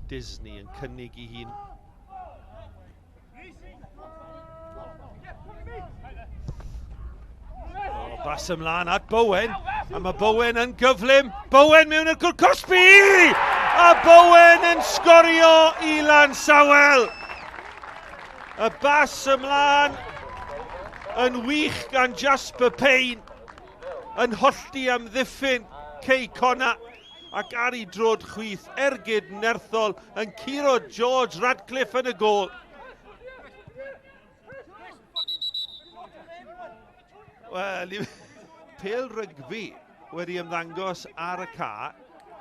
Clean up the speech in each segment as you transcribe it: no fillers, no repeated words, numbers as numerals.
Disney yn cynnig i hun. O, bas ymlaen at Bowen, a mae Bowen yn gyflym. Bowen mewn i'r cwrt cosbi! A Bowen yn sgorio i Lansawel! Y bas ymlaen yn wych gan Jasper Payne yn hollti amddiffyn Cei Connah ac ar ei drod chwith ergyd nerthol yn curo George Radcliffe yn y gôl. Wel, pêl rygbi wedi ymddangos ar y ca.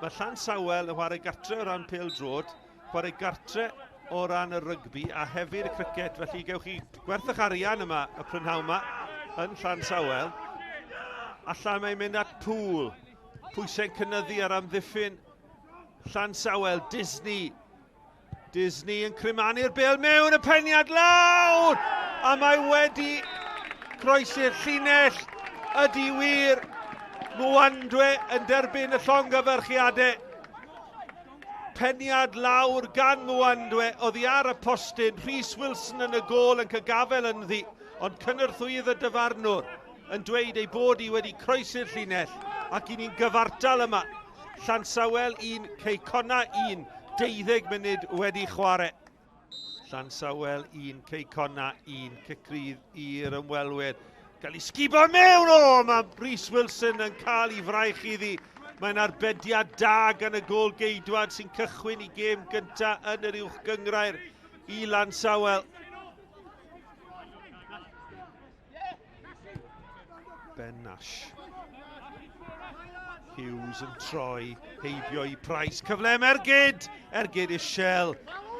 Mae Llansawel yn chwarae gartre o ran pêl drod, chwarae gartre o ran y rygbi a hefyd y cricet, felly gewch chi gwerth eich arian yma y prynhawn yma yn Llansawel. Allan mae'n mynd at Pŵl. Pwysau'n cynyddu ar amddiffyn Llansawel, Disney. Disney yn crymanu'r bel mewn y peniad lawr! A mae wedi croesi'r llinell. Ydy wir. Mwandwe yn derbyn y llongyfarchiadau. Peniad lawr gan Mwandwe oddi ar y postyn. Rhys Wilson yn y gôl yn cygafel ynddi, ond cynorthwyydd y dyfarnwr yn dweud ei bod hi wedi croesi'r llinell ac i ni'n gyfartal yma. Llansawel 1, Cei Connah 1, 12 munud wedi chwarae. Llansawel 1, Cei Connah 1, cic rydd i'r ymwelwyr. Gael ei sgubo mewn! O, mae Rhys Wilson yn cael ei fraich iddi. Mae'n arbediad da gan y gôl geidwad sy'n cychwyn i gêm gyntaf yn yr uwch gynghrair i Lansawel. Ben Nash. Hughes yn troi heibio i Price. Cyfle am ergyd! Ergyd Ishel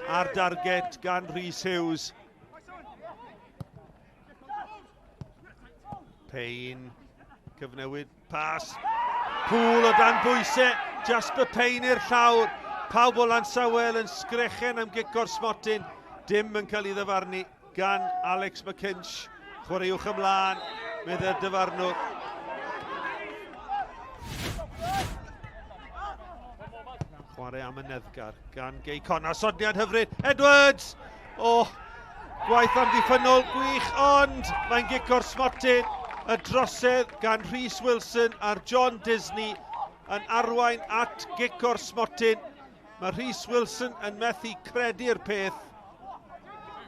ar darget gan Rhys Hughes. Payne, cyfnewid pas. Pŵl o dan bwysau, Jasper Payne i'r llawr. Pawb o Lansawel yn sgrechen am gic o'r smotyn. Dim yn cael ei ddyfarnu gan Alex McKinch. Chwaraewch ymlaen, meddai'r dyfarnwr. Chwarae am y neddgar gan Gei Connah. Sodniad hyfryd. Edwards! O, oh, gwaith amddiffynnol gwych, ond mae'n gic o'r smotyn. Y drosedd gan Rhys Wilson a'r John Disney yn arwain at gic o'r smotyn. Mae Rhys Wilson yn methu credu'r peth.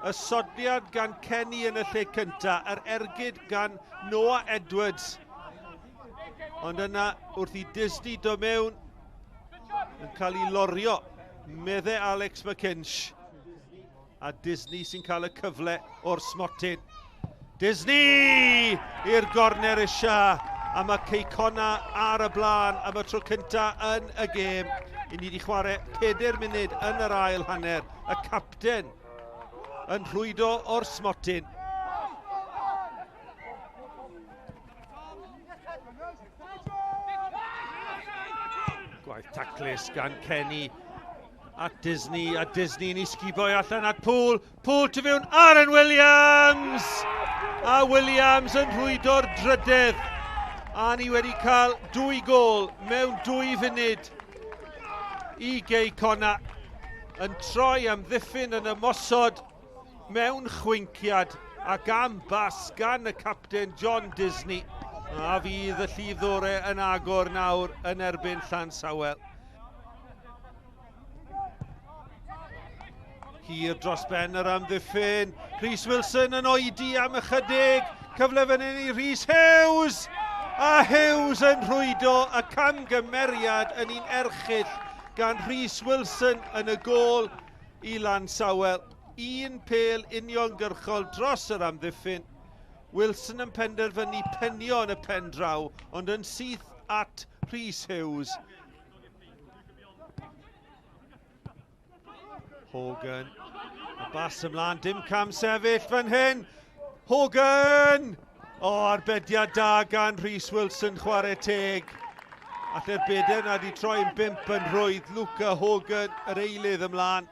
Y sodliad gan Kenny yn y lle cynta, yr ergyd gan Noah Edwards. Ond yna, wrth i Disney do mewn, yn cael ei lorio, medde Alex McKinch. A Disney sy'n cael y cyfle o'r smotyn. Disney! I'r gorner isha. A mae Cei Connah ar y blaen am y tro cynta yn y gêm. I ni wedi chwarae 4 munud yn yr ail hanner. Y capten yn rhwydo o'r smotyn. Gwaith taclus gan Kenny at Disney, a Disney yn ei sguboi allan at Poole. Poole tu fewn, Aaron Williams! A Williams yn rhwydo'r drydedd. A ni wedi cael dwy gol mewn dwy funud i Gei Connah yn troi amddiffyn yn ymosod mewn chwinciad ac am bas gan y capten John Disney. A fydd y llif ddore yn agor nawr yn erbyn Llansawel. Hir dros ben yr amddiffyn. Rhys Wilson yn oedi am ychydig. Cyfle fan hyn i Rhys Hughes! A Hughes yn rhwydo y camgymeriad yn un erchyll gan Rhys Wilson yn y gôl i Lansawel. Un pêl uniongyrchol dros yr amddiffyn. Wilson yn penderfynu penio yn y pen draw, ond yn syth at Rhys Hughes. Hogan. Y bas ymlaen, dim cam sefyll fan hyn. Hogan! O, arbediad da gan Rhys Wilson, chwarae teg. Alle'r beder na di troi'n bimp yn rhwydd. Luca Hogan, yr eilydd ymlaen.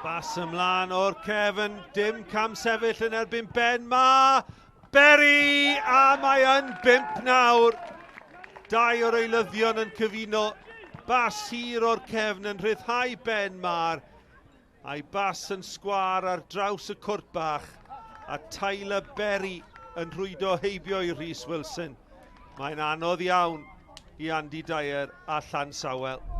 Bas ymlaen o'r cefn, dim cam sefyll yn erbyn Ben Ma. Berry, a mae yn bimp nawr. Dau o'r eilyddion yn cyfuno. Bas hir o'r cefn yn rhyddhau Ben Maher. A'i bas yn sgwâr ar draws y cwrt bach. A Tyler Berry yn rhwydo heibio i Rhys Wilson. Mae'n anodd iawn i Andy Dyer a Llansawel.